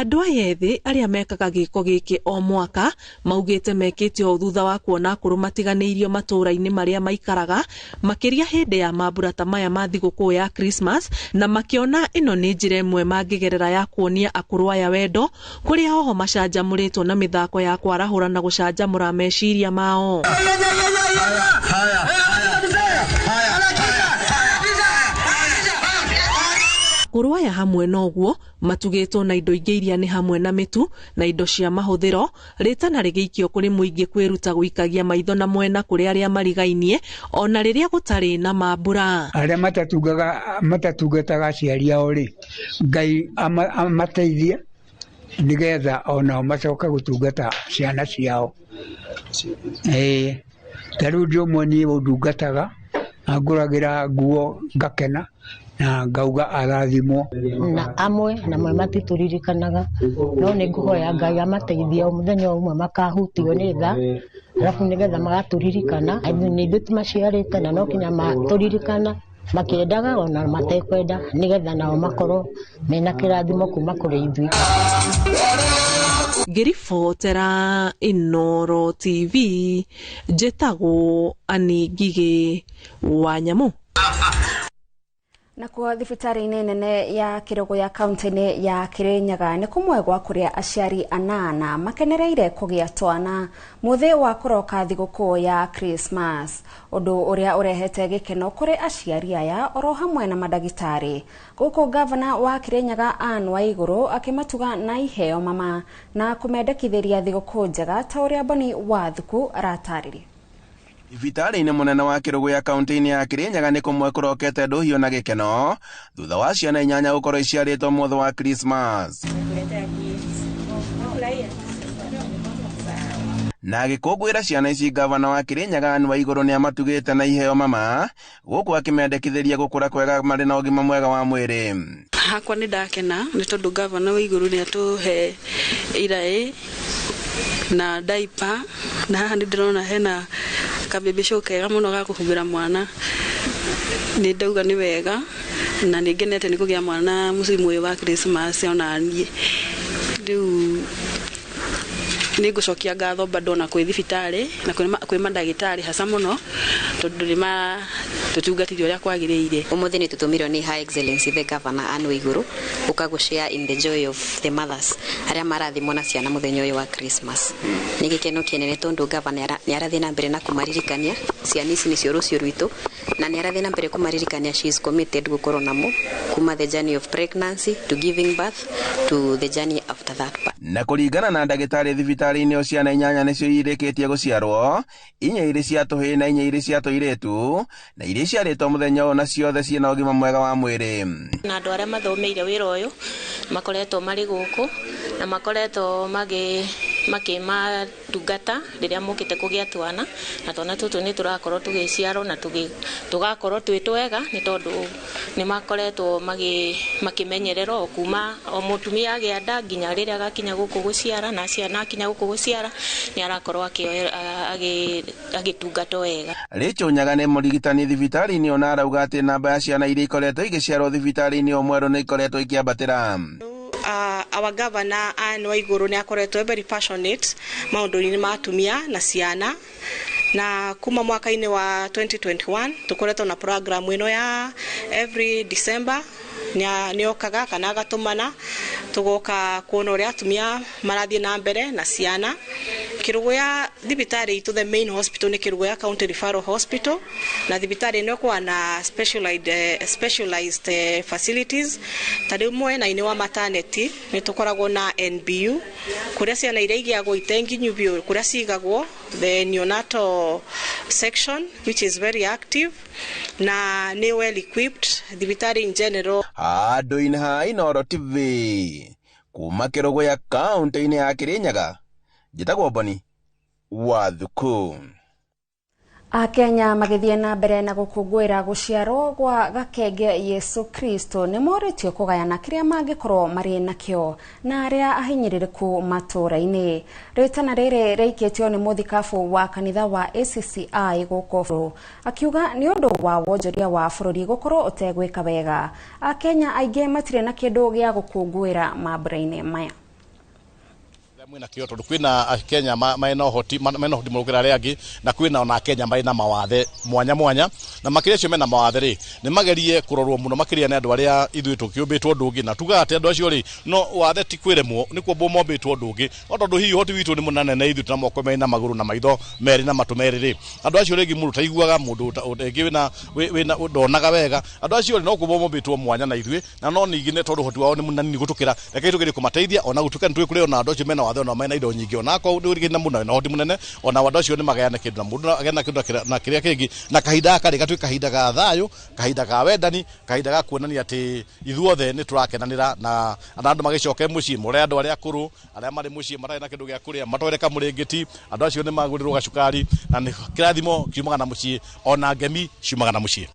Andũ aya ethĩ arĩa mekaga gĩko gĩkĩ o mwaka maugĩte mekĩte ũũ thutha wa kuona akũrũ matiganĩirio matũũra-inĩ marĩa maikaraga, makĩria hĩndĩ ya mambura ta maya ma thigũkũ ya Christmas, na makĩona ĩno nĩ njĩra ĩmwe mangĩgerera ya kuonia akũrũ aya wendo, kũrĩa oho macanjamũrĩtwo na mĩthako ya kwarahũra na gũcanjamũra meciria mao. Akũrũ aya hamwe na ũguo matugĩtwo na indo ingĩ iria nĩ hamwe na mĩtu na indo cia mahũthĩro, rĩtana rĩgĩikio kũrĩ mũingĩ kwĩruta gũikagia maitho na mwena kũrĩ arĩa marigainie ona rĩrĩa gũtarĩ na mambura. Arĩa matatungataga aciari ao rĩ, Ngai amateithie nĩgetha onao macoke gũtungata ciana ciao. Ta rĩu ndĩ ũmwe niĩ ũndungataga, angũragĩra nguo ngakena na ngauga arathimwo. Na amwe namwe matitũririkanaga, no nĩ ngũhoya Ngai amateithie o mũthenya ũmwe makahutio nĩ tha, arabu nĩgetha magatũririkana. Nĩ ithuĩ tũmaciarĩte na no kinya matũririkana makĩendaga ona matekwenda, nĩgetha nao makorwo mena kĩrathimo kuma kũrĩ ithuĩ. Ngĩribotera Inooro TV, njĩtagwo Annie Ngigĩ wa Nyamũ. Nakuo thibitarĩ-inĩ nene ya Kĩrũgũya kaunti-inĩ ya Kĩrĩnyaga nĩ kũmwe gwa kũrĩa aciari anana makenereire kũgĩa twana mũthĩ wa kũroka thigũkũ ya Christmas, ũndũ ũrĩa ũrehete gĩkeno kũrĩ aciari aya oro hamwe na mandagĩtarĩ. Gũkũ gavana wa Kĩrĩnyaga Anne Waigũrũ akĩmatuga na iheo mama na kũmendekithĩria thigũkũ njega ta ũrĩa Boni Wathuku aratarĩria. Thibitarĩ-inĩ mũnene wa Kĩrũgũya kaunti-inĩ ya Kĩrĩnyaga nĩ kũmwe kũrokete ndũhiũ na gĩkeno thutha wa ciana inyanya gũkorwo iciarĩtwo mũthĩ wa Christmas. Na agĩkũngũĩra ciana ici, gavana wa Kĩrĩnyaga Anne Waigũrũ nĩ amatugĩte na iheo mama, gũkũ akĩmendekithĩria gũkũra kwega marĩ na ũgima mwega wa mwĩrĩ. Hakwa nĩ ndakena nĩ tondũ gavana Waigũrũ nĩ atũhe iraĩ na diaper, na haha nĩ ndĩrona hena kababy show kega mũno ga kũhumbĩra mwana. Nĩ ndauga nĩ wega na nĩ ngenete nĩ kũgĩa mwana mũciĩ ũyũ wa Christmas ona niĩ. Rĩu nĩ ngũcokia ngatho bado na kwĩ thibitarĩ na kwĩ mandagĩtarĩ hasa mũno tondũ nĩ matũtungatire ũrĩa kwagĩrĩire. Ũmũthĩ nĩ tũtũmirwo nĩ Her Excellency the Governor Anne Waigũrũ gũka gũ share in the joy of the mothers arĩa marathimwo na ciana mũthenya ũyũ wa Christmas. Nĩ gĩkeno kĩnene tondũ governor nĩ arathiĩ na mbere na kũmaririkania ciana ici nĩcio rũciũ rwitũ, na nĩ arathiĩ na mbere kũmaririkania she is committed gũkorwo namo kuma the journey of pregnancy to giving birth to the journey after that birth. Na kũringana na ndagĩtarĩ thibitarĩ-inĩ o ciana inyanya nĩcio irĩkĩtie gũciarwo, inya irĩ cia tũhĩĩ na inya irĩ cia tũirĩtu, na iria iciarĩtwo mũthenya ũyũ na ciothe ciĩna ũgima mwega wa mwĩrĩ. Na andũ arĩa mathomeire wĩra ũyũ makoretwo marĩ gũkũ na makoretwo makĩmatungata rĩrĩa mokĩte kũgĩa twana, na twana tũtũ nĩ tũrakorwo tũgĩciarwo na tũgakorwo twĩ twega nĩ tondũ nĩ makoretwo makĩmenyererwo kuma o mũtumia agĩa nda nginya rĩrĩa agakinya gũkũ gũciara, na ciana akinya gũkũ gũciara nĩ arakorwo agĩtungatwo wega. Rachel Nyaga nĩ mũrigitani thibitarĩ-inĩ ona arauga atĩ namba ya ciana iria ikoretwo igĩciarwo thibitarĩ-inĩ o mwerũ nĩ ikoretwo ikĩambatĩra. Our governor Anne Waigũrũ nĩ akoretwo very passionate maũndũ-inĩ ma atumia na ciana, na kuma mwaka-inĩ wa 2021 tũkoretwo na program ĩno ya every December nĩ okaga kana agatũmana tũgoka kuona ũrĩa atumia marathiĩ na mbere na ciana. Kĩrũgũya thibitarĩ itũ, the main hospital nĩ Kĩrũgũya County Referral Hospital, na thibitarĩ ĩno ĩkoragwo na specialized facilities. Ta rĩu mwena-inĩ wa maternity nĩ tũkoragwo na NBU kũrĩa ciana iria igĩagwo itenginyu biũ kũrĩa cigagwo, the neonatal section which is very active na nĩ well equipped thibitarĩ in general. Handũ-inĩ ha Inooro TV kuma Kĩrũgũya kaunti-inĩ ya Kĩrĩnyaga, njĩtagwo Boni Wathuku. Akenya magĩthiĩ na mbere na gũkũngũĩra gũciarwo gwa gakenge Yesu Kristo nĩ morĩtio kũgayana kĩrĩa mangĩkorwo marĩ nakĩo na arĩa ahinyĩrĩrĩku matũũra-inĩ. Rĩtana rĩrĩ rĩikĩtio nĩ mũthikabu wa kanitha wa ACCI gũkũ akiuga nĩ ũndũ wa wonjoria wa bũrũri gũkorwo ũtegwĩka wega. Akenya aingĩ matirĩ na kĩndũ gĩa gũkũngũĩra mambura-inĩ maya. Mwina kio tondu kwina Akenya mena uhoti murukira aria angi, na kwina ona Akenya mari na mawathe mwanya mwanya, na makiria acio mena mawathe ri ni magerie kurorwo muno makiria ni andu aria ithuĩ tukiumbĩtwo ndũngĩ, na tugaga ati andu acio ri no wathe ti kwiremwo ni kuombwo mombĩtwo ndũngĩ, no tondu hihi uhoti witũ ni mũnene na ithuĩ tuna moko merĩ na magũrũ na maitho merĩ na matũ merĩ ri, andu acio rĩngĩ mũndũ taiguaga, mũndũ ũngĩ wĩna ndonaga wega, andu acio ri no kuombwo mombĩtwo mwanya na ithuĩ, na no ningĩ nĩ tondu uhoti wao ni mũnene gũtũkĩra, reke tũgerie kũmateithia ona gũtuĩka nĩ twĩ kũrĩ ona andu acio mena wathe ona mena indo nyingĩ, ona akorwo nĩ na mũndũ na ũhoti mũnene, ona andũ acio nĩ magayane kĩndũ na mũndũ agayane kĩndũ na kĩrĩa kĩngĩ, na kahinda gaka rĩ gatuĩke kahinda ga thayũ, kahinda ga wendani, kahinda ga kuonania atĩ ithuothe nĩ tũrakenanĩra, na andũ magĩcoke mũciĩ more andũ arĩa akũrũ arĩa marĩ mũciĩ matarĩ na kĩndũ gĩa kũrĩa matware kamũrĩngĩti, andũ acio nĩ magũrĩrwo gacukari, na nĩ kĩrathimo kiumaga na mũciĩ, ona ngemi ciumaga na mũciĩ.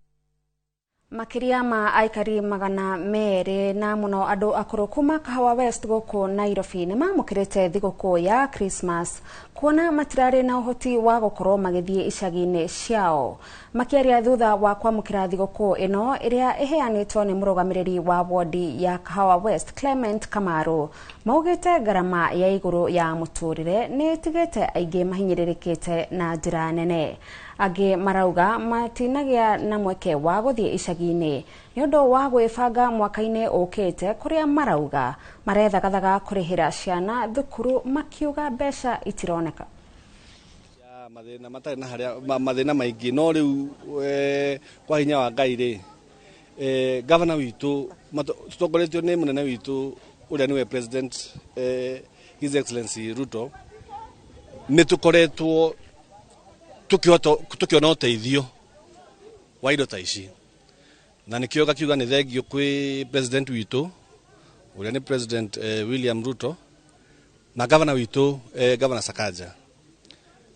Makiria ma aikari 200 na muno andu akuru kuma Kahawa West guku Nairobi ni mamukirite thiguku ya Christmas kuona matirari na uhoti wa gukorwo magithie icagi-ini ciao. Makiaria thutha wa kwamukira thiguku ino iria iheanitwo ni murugamiriri wa wodi ya Kahawa West Clement Kamaru, maugite ngarama ya iguru ya muturire ni itigite aingi mahinyĩrĩrĩkĩte na njĩra nene. Angĩ marauga matinagia na mweke wa gũthiĩ icagi-inĩ nĩ ũndũ wa gwĩbanga mwaka-inĩ ũkĩte, kũrĩa marauga marethagathaga kũrĩhĩra ciana thukuru makiuga mbeca itironeka. Mathĩna matarĩ na harĩa mathĩna maingĩ, no rĩu kwa hinya wa Ngai rĩ, gavana witũ tũtongoretio nĩ mũnene witũ ũrĩa nĩwe President His Excellency Ruto, nĩ tũkoretwo tukiona ũteithio wa indo ta ici, na nikio gakiuga nĩ thengio kwĩ president witũ ũrĩa nĩ President William Ruto na gavana witũ Gavana Sakaja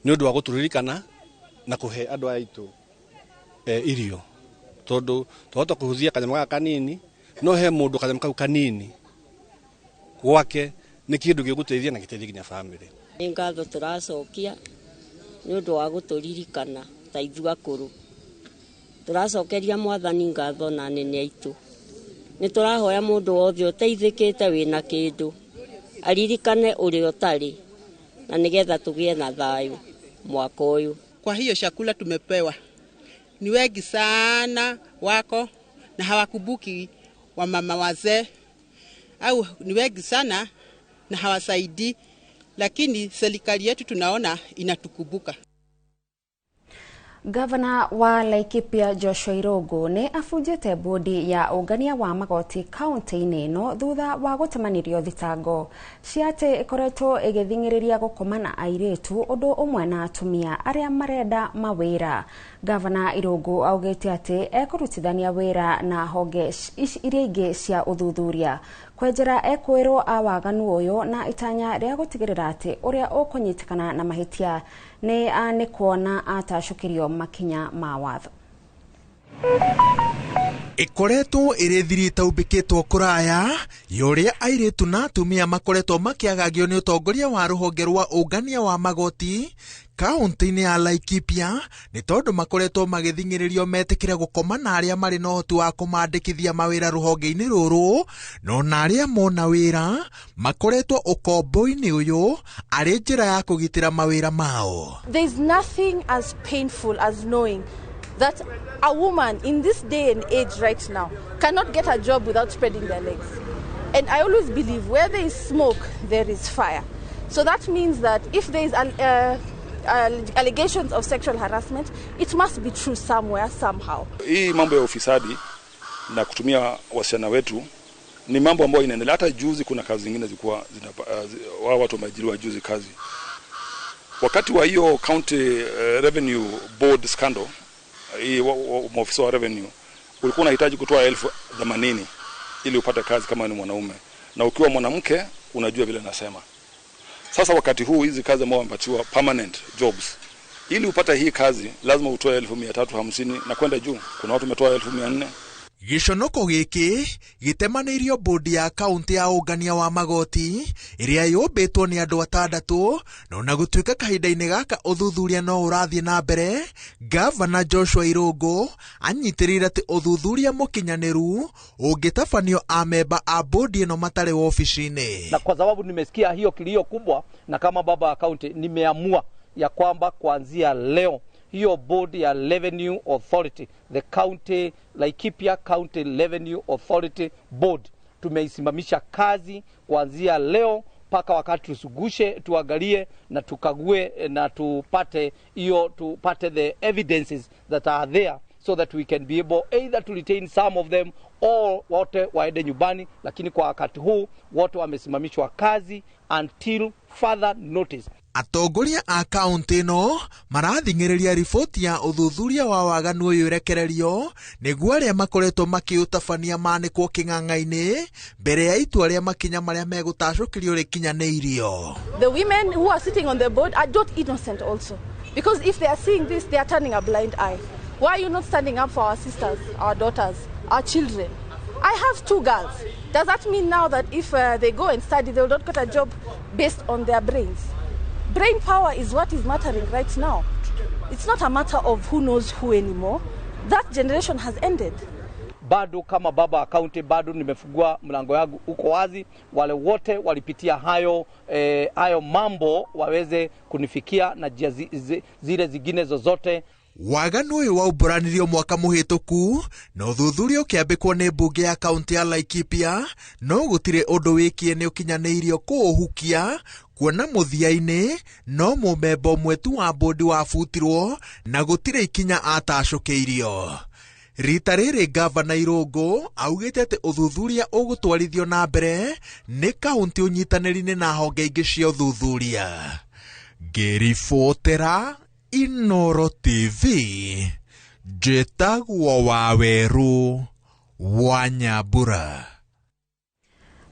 nĩ ũndũ wa gũtũririkana na kũhe andũ aya aitũ irio, tondũ twahota kũhũthia kanyamũ gaka kanini, no he mũndũ kanyamũ kau kanini gwake nĩ kĩndũ gĩgũteithia na gĩteithie nginya bamĩrĩ. Nĩ ngatho tũracokia nĩ ũndũ wa gũtũririkana ta ithuĩ akũrũ, tũracokeria mwathani ngatho na nene aitũ. Nĩ tũrahoya mũndũ wothe ũteithĩkĩte wĩna kĩndũ aririkane ũrĩa ũtarĩ, na nĩgetha tũgĩe na thayũ mwaka ũyũ. Kwa hiyo chakula tumepewa ni wengi sana wako na hawakumbuki wamama wazee, au ni wengi sana na hawasaidii, lakini serikali yetu tunaona inatukumbuka. Gavana wa Laikipia Joshua Irungu nĩ abunjĩte bodi ya ũngania wa magoti kaunti-inĩ ĩno thutha wa gũtemanĩrio thitango cia atĩ ĩkoretwo ĩgĩthing'ĩrĩria gũkoma na airĩtu ũndũ ũmwe na atumia arĩa marenda mawĩra. Gavana Irungu augĩte atĩ ekũrutithania wĩra na honge iria ingĩ cia ũthuthuria kwenjera ekwĩrwo a waganu ũyũ na itanya rĩa gũtigĩrĩra atĩ ũrĩa ũkũnyitĩkana na mahĩtia nĩ anĩkwo na atacũkĩrio makinya ma watho. Ikoretwo ĩrĩ thiri ĩtaumbĩkĩtwo kũraya ya ũrĩa airĩtu na atumia makoretwo makĩagagio nĩ ũtongoria wa rũhonge rwa ũngania wa magoti kaunti-inĩ ya Laikipia nĩ tondũ makoretwo magĩthing'ĩrĩrio metĩkĩre gũkoma na arĩa marĩ na ũhoti wa kũmandĩkithia mawĩra rũhonge-inĩ rũrũ, no na arĩa mona wĩra makoretwo ũkombo-inĩ ũyũ arĩ njĩra ya kũgitĩra mawĩra mao. There's nothing as painful as knowing that a woman in this day and age right now cannot get a job without spreading their legs. And I always believe where there is smoke, there is fire. So that means that if there is allegations of sexual harassment, it must be true somewhere, somehow. Hii mambo ya ufisadi na kutumia wasichana wetu ni mambo ambayo inaendelea. Hata juzi kuna kazi zingine zilikuwa wao watu wameajiriwa juzi kazi. Wakati wa hiyo County Revenue Board scandal, hii maofisa wa revenue ulikuwa unahitaji kutoa 80,000 ili upate kazi kama ni mwanaume, na ukiwa mwanamke unajua vile nasema. Sasa wakati huu hizi kazi ambao wamepatiwa permanent jobs, ili upate hii kazi lazima utoe 350,000 na kwenda juu. Kuna watu wametoa 400,000. Gĩconoko gĩkĩ gĩtemanĩirio bodi ya kaunti ya ũngania wa magoti ĩrĩa yũmbĩtwo nĩ andũ atandatũ, na ona gũtuĩka kahinda-inĩ gaka ũthuthuria no ũrathiĩ na mbere, Gavana Joshua Irũngũ anyitĩrĩire atĩ ũthuthuria mũkinyanĩru ũngĩtabanio amemba a bodi ĩno matarĩ wobici-inĩ. Na kwa sababu nimesikia hiyo kilio kubwa, na kama baba wa kaunti nimeamua ya kwamba kuanzia leo hiyo board ya Revenue Authority, the county Laikipia County Revenue Authority Board, tumeisimamisha kazi kuanzia leo mpaka wakati tusugushe, tuangalie na tukague na tupate hiyo, tupate the evidences that are there so that we can be able either to retain some of them or wote waende nyumbani, lakini kwa wakati huu wote wamesimamishwa kazi until further notice. Atongoria a kaunti ĩno marathing'ĩrĩria riboti ya ũthuthuria wa waganu ũyũ ĩrekererio nĩguo arĩa makoretwo makĩũtabania manĩkwo kĩng'ang'a-inĩ mbere ya itua rĩa makinya marĩa megũtacũkĩrio rĩkinyanĩirio. The women who are sitting on the board are not innocent also, because if they are seeing this, they are turning a blind eye. Why are you not standing up for our sisters, our daughters, our children? I have 2 girls. Does that mean now that if they go and study, they will not get a job based on their brains? Brain power is what is mattering right now. It's not a matter of who knows who anymore. That generation has ended. Bado kama baba wa kaunti, bado nimefungua mlango yangu uko wazi, wale wote walipitia hayo hayo mambo waweze kunifikia na njia zile zingine zozote. Waganu ũyũ waumbũranirio mwaka mũhĩtũku na ũthuthuria ũkĩambĩkwo nĩ mbunge ya kaunti ya Laikipia, no gũtirĩ ũndũ wĩkie nĩ ũkinyanĩirio kũũhukia, kuona mũthia-inĩ no mũmemba ũmwe tu wa bodi wabutirwo na gũtirĩ ikinya atacũkĩirio. Rita rĩrĩ Gavana Irũngũ augĩte atĩ ũthuthuria ũgũtwarithio na mbere nĩ kaunti ũnyitanĩri-inĩ na honge ingĩ cia ũthuthuria. Ngĩribotera Inoro TV, njĩtagwo Wawerũ wa Nyambura.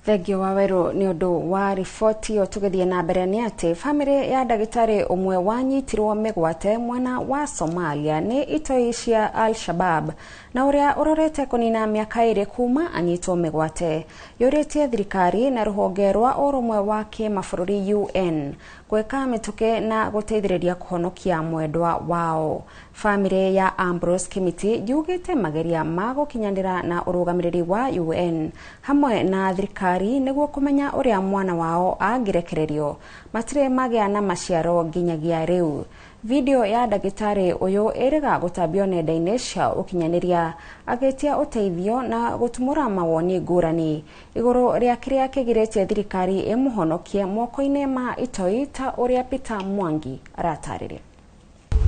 Thengio Wawerũ nĩ ũndũ wa riboti ĩyo. Tũgĩthiĩ na mbere nĩ atĩ bamĩrĩ ya ndagĩtarĩ ũmwe wanyitirwo mĩgwate mwena wa Somalia nĩ itoi cia Al-Shabab na ũrĩa ũrorete kũnina mĩaka 2 kuma anyitwo mĩgwate yũrĩtie thirikari na rũhonge rwa ũrũmwe wa kĩmabũrũri UN gwĩka mĩtũkĩ na gũteithĩrĩria kũhonokia mwendwa wao. Bamĩrĩ ya Ambrose Kimiti yugĩte mageria ma gũkinyanĩra na ũrũgamĩrĩri wa UN hamwe na thirikari nĩguo kũmenya ũrĩa mwana wao angĩrekererio matirĩ magĩa na maciaro nginyagia rĩu. Video ya ndagĩtarĩ ũyũ ĩrĩga gũtambio nenda-inĩ cia ũkinyanĩria agĩtia ũteithio na gũtumũra mawoni ngũrani igũrũ rĩa kĩrĩa kĩgirĩtie thirikari ĩmũhonokie moko-inĩ ma itoi ta ũrĩa Peter Mwangi aratarĩria.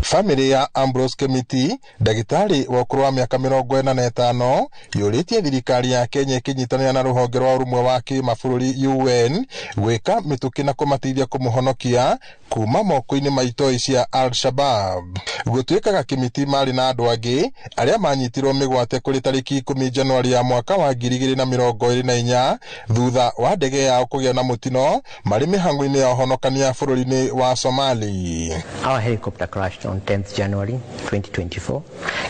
Famĩlĩ ya Ambrose Kimiti, ndagĩtarĩ wa ũkũrũ wa mĩaka 45, yũrĩtie thirikari ya Kenya ĩkĩnyitanĩra na rũhonge rwa ũrũmwe wa kĩmabũrũri UN gwĩka mĩtũkĩ na kũmateithia kũmũhonokia kuma moko-inĩ ma itoi cia Al-Shabab. Gũtuĩkaga Kimiti marĩ na andũ angĩ arĩa manyitirwo mĩgwate kũrĩ tarĩki 10 Januari ya mwaka wa 2024 thutha wa ndege yao kũgĩa na mũtino marĩ mĩhang'o-inĩ ya ũhonokania bũrũri-inĩ wa Somali. Our helicopter crashed on 10th January 2024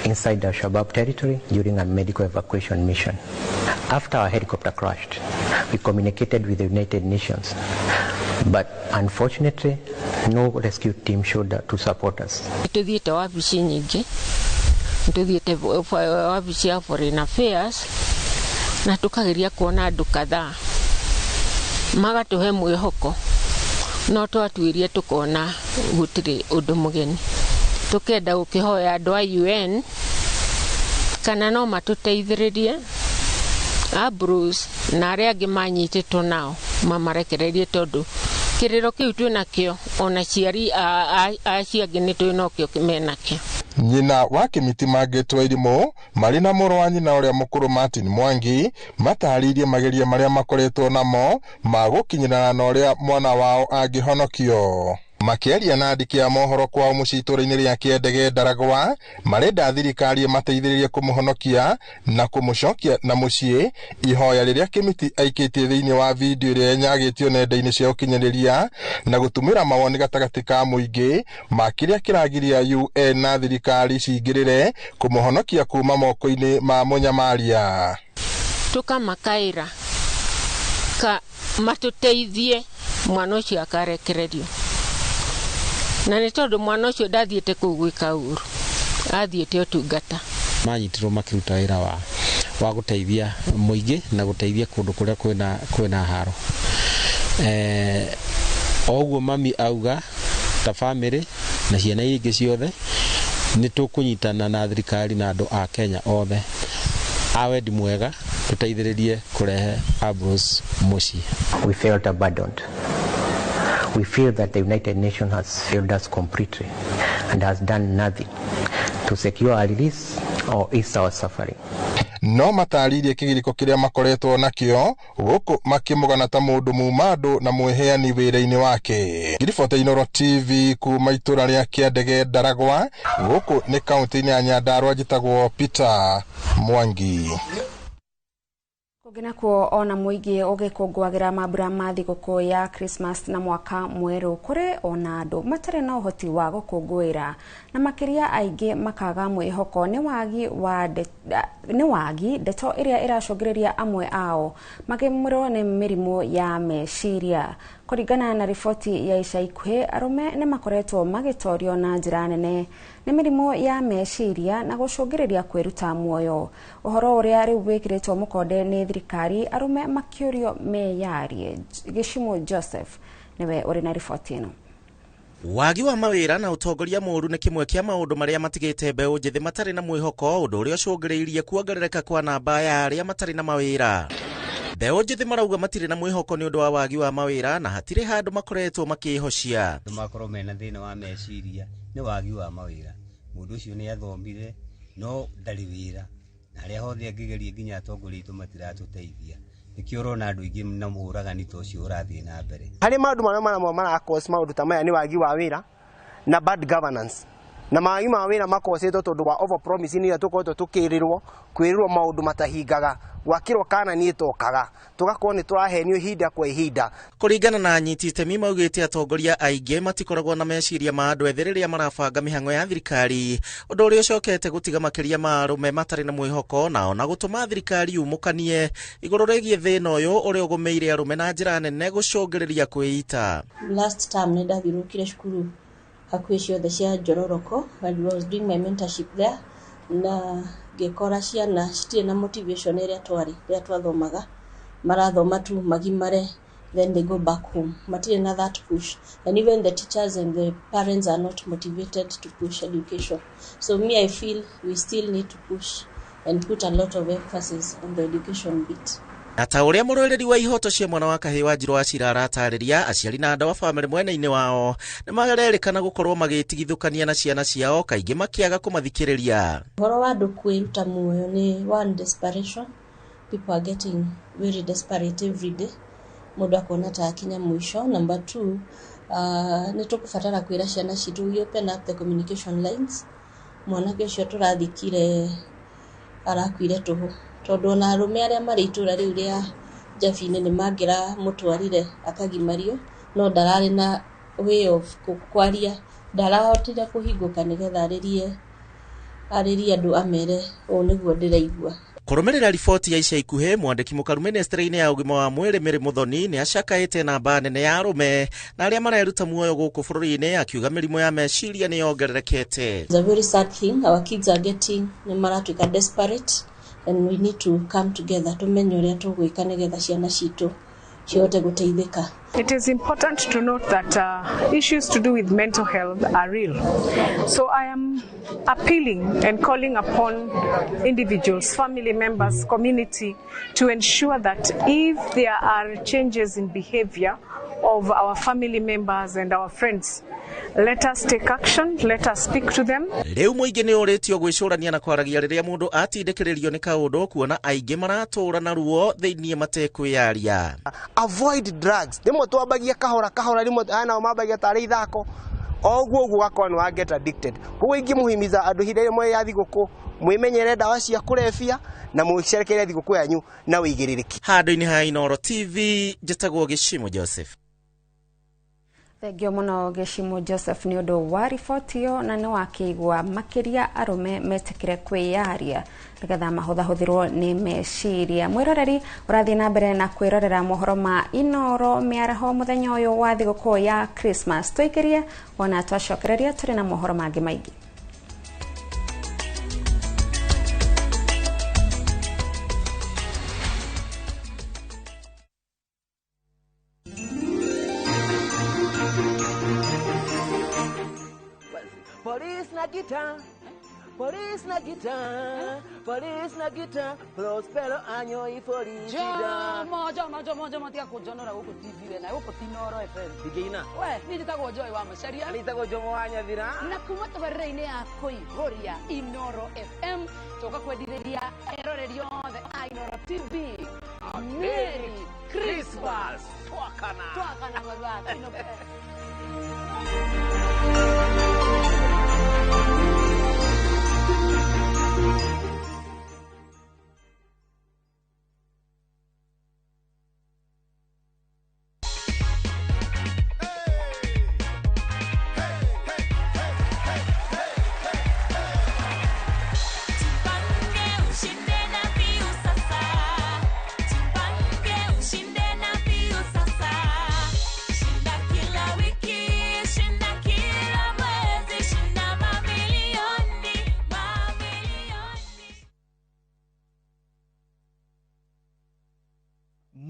inside Al-Shabaab territory during a medical evacuation mission. After our helicopter crashed, we communicated with the United Nations, but unfortunately, no rescue team showed up to support us. Tuthiĩte wabici nyingĩ, tuthiĩte wabici ya Foreign Affairs na tukageria kuona andũ kadhaa magatũhe mwĩhoko, no twatuĩrie tukona gũtirĩ ũndũ mũgeni. Tukenda gũkĩhoya andũ a UN kana no matũteithĩrĩrie Ambrose na arĩa angĩ manyitĩtwo nao mamarekererie, tondũ kĩrĩro kĩu twĩnakĩo ona aciari acio angĩ nĩ twĩnokĩo menakĩo. Nyina wa Kimiti Margaret Wairimu marĩ na mũrũ wa nyina ũrĩa mũkũrũ Martin Mwangi matarĩirie mageria marĩa makoretwo namo ma gũkinyĩrana na ũrĩa mwana wao angĩhonokio. Makĩaria na andĩki a mohoro kwao mũciĩ itũũra-inĩ rĩa Kĩendege Ndaragwa, marenda thirikari ĩmateithĩrĩrie kũmũhonokia na kũmũcokia na mũciĩ, ihoya rĩrĩa Kĩmiti aikĩtie thĩinĩ wa video ĩrĩa ĩnyagĩtio nenda-inĩ cia ũkinyanĩria na gũtumĩra mawoni gatagatĩ ka mũingĩ ma kĩrĩa kĩragiria UN na thirikari cingĩrĩre kũmũhonokia kuma moko-inĩ ma mũnyamaria. Tũkamakaĩra ka matũteithie mwana ũcio akarekererio, na nĩ tondũ mwana ũcio ndathiĩte kũu gwĩka ũru, athiĩte ũtungata. Manyitirwo makĩruta wĩra wa gũteithia mũingĩ na gũteithia kũndũ kũrĩa kwĩna haro. O ũguo mami auga ta bamĩrĩ na ciana iria ingĩ ciothe nĩ tũkũnyitana na thirikari na andũ a Kenya othe a wendi mwega tũteithĩrĩrie kũrehe Ambrose mũciĩ. We felt abandoned. We feel that the United Nations has failed us completely and has done nothing to secure our release or ease our suffering. No matarĩirie kĩgirĩko kĩrĩa makoretwo nakĩo gũkũ makĩmũgana ta mũndũ mumandũ na mwĩheani wĩra-inĩ wake. Ngiribota Inooro TV kuma itũra rĩa Kĩandege Ndaragwa, gũkũ nĩ kaũntĩ-inĩ ya Nyandarua, njĩtagwo Peter Mwangi. Kũngĩ nakuo ona mũingĩ ũgĩkũngũagĩra mambura ma thigũkũ ya Christmas na mwaka mwerũ, kũrĩ ona andũ matarĩ na ũhoti wa gũkũngũĩra na makĩria aingĩ makaga mwĩhoko nĩ wagi ndeto ĩrĩa ĩracũngĩrĩria amwe ao makĩmũrwo nĩ mĩrimũ ya meciria. Kũringana na riboti ya ica ikuhĩ, arũme nĩ makoretwo magĩtorio na njĩra nene nĩ mĩrimũ ya meciria na gũcũngĩrĩria kwĩruta muoyo. Ũhoro ũrĩa rĩu wĩkĩrĩtwo mũkonde nĩ thirikari, arũme makĩũrio meyarie. Gĩcimo Joseph nĩwe ũrĩ na riboti ĩno. Wagi wa mawĩra na ũtongoria mũũru nĩ kĩmwe kĩa maũndũ marĩa matigĩte mbeũ njĩthĩ matarĩ na mwĩhoko, ũndũ ũrĩa ũcũngĩrĩirie kuongerereka kwa namba ya arĩa matarĩ na mawĩra. Mbeũ njĩthĩ marauga matirĩ na mwĩhoko nĩ ũndũ wa wagi wa mawĩra na hatirĩ handũ makoretwo makĩhocia. Andũ makorwo mena thĩna wa meciria nĩ wagi wa mawĩra. Mũndũ ũcio nĩ athomire no ndarĩ wĩra, na harĩa hothe angĩgeria nginya atongoria aitũ matiratũteithia. Nĩkĩo ũrona andũ aingĩ na mũũragani ta ũcio ũrathiĩ na mbere. Harĩ maũndũ marĩa maramwe marakos maũndũ ta maya nĩ wagi wa wĩra na bad governance. Na mawagi ma wĩra makocetwo tondũ wa over promising iria tũkoretwo tũkĩrĩrwo, kwĩrĩrwo maũndũ matahingaga, gwakĩrwo kana niĩ tokaga, tũgakorwo nĩ tũrahenio ihinda kwa ihinda. Kũringana na anyiti itemi maugĩte atongoria aingĩ matikoragwo na meciria ma andũ ethĩ rĩrĩa marabanga mĩhang'o ya thirikari, ũndũ ũrĩa ũcokete gũtiga makĩria ma arũme matarĩ na mwĩhoko na ona gũtũma thirikari yumũkanie igũrũ rĩgiĩ thĩna ũyũ ũrĩa ũgũmĩire arũme na njĩra nene gũcũngĩrĩria kwĩita. Last term nĩ ndathiũrũrũkire cukuru hakuhĩ ciothe cia Njororoko when I was doing my mentorship there, na ngĩkora ciana citirĩ na motivation ĩrĩa twarĩ rĩrĩa twathomaga, marathoma tu magimare, then they go back home, matirĩ na that push, and even the teachers and the parents are not motivated to push education. So me, I feel we still need to push and put a lot of emphasis on the education bit. Na ta ũrĩa mũrũĩrĩri wa ihoto cia mwana wa kahĩĩ wa Njirũ wa Cira aratarĩria, aciari na andũ a bamĩrĩ mwena-inĩ wao nĩ marerĩkana gũkorwo magĩtigithũkania na ciana ciao, kaingĩ makĩaga kũmathikĩrĩria. Ũhoro wa andũ kwĩruta muoyo nĩ one desperation. People are getting very desperate every day. Mũndũ akona ta akinya mũico. Number two, nĩ tũkũbatara kwĩra ciana citũ we open up the communication lines. Mwanake ũcio tũrathikire arakuire tũhũ, tondũ ona arũme arĩa marĩ itũra rĩu rĩa Njabi-inĩ nĩ mangĩramũtwarire akagimario, no ndararĩ na way of kwaria, ndarahotire kũhingũka nĩgetha arĩrie andũ amere ũũ nĩguo ndĩraigua. Kũrũmĩrĩra riboti ya ica ikuhĩ, mwandĩki mũkaru ministry-inĩ ya ũgima wa mwĩrĩ Mary Muthoni nĩ acakaĩte namba nene ya arũme na arĩa mareruta muoyo gũkũ bũrũri-inĩ, akiuga mĩrimũ ya meciria nĩ yongererekete. It's a very sad thing. Our kids are getting, nĩ maratuĩka desperate, and we need to come together tumenye ũrĩa tũgwĩka nĩgetha ciana citũ cihote gũteithĩka. It is important to note that issues to do with mental health are real. So I am appealing and calling upon individuals, family members, community to ensure that if there are changes in behavior of our family members and our friends, let us take action, let us speak to them. Rĩu mũingĩ nĩ ũrĩtio gwĩcũrania na kwaragia rĩrĩa mũndũ atindĩkĩrĩrio nĩ kaũndũ, kuona aingĩ maratũra na ruo thĩinĩ matekwĩyaria. Avoid drugs. Rĩmwe Rĩmwe twambagia kahora kahora, rĩmwe aya nao mambagia tarĩ ithako, o ũguo ũguo ũgakorwo nĩ wa get addicted. Koguo ingĩmũhimiza andũ ihinda rĩmwe ya thigũkũ mwĩmenyere ndawa cia kũrebia na mũcerekere thigũkũ yanyu na ũigĩrĩrĩki. Handũ-inĩ ha Inooro TV, njĩtagwo Gĩcimo Joseph. Thengio mũno Gĩcimo Joseph nĩ ũndũ wa riboti ĩyo, na nĩ wakĩigua makĩria arũme metĩkĩre kwĩyaria nĩgetha mahũthahũthĩrwo nĩ meciria. Mwĩroreri ũrathiĩ na mbere na kwĩrorera mohoro ma Inooro mĩaraho mũthenya ũyũ wa thigũkũ ya Christmas. Tũikĩrie ona twacokereria tũrĩ na mohoro mangĩ maingĩ. Police na guitar, police na guitar, police na guitar, prospero año y felicidad. Jomo, Jomo, Jomo, Jomo, tiga kũnjonora gũkũ TV we na gũkũ ti Inooro FM. Ndingĩina. We, niĩ njĩtagwo Joy wa Macharia. Niĩ njĩtagwo Jomo wa Nyathira. Na kuma tabarĩra-inĩ ya kũihũria Inooro FM, tũka kwendithĩria eroreri othe a Inooro TV. Merry Christmas. Twakana. Twakana marua tũinũke.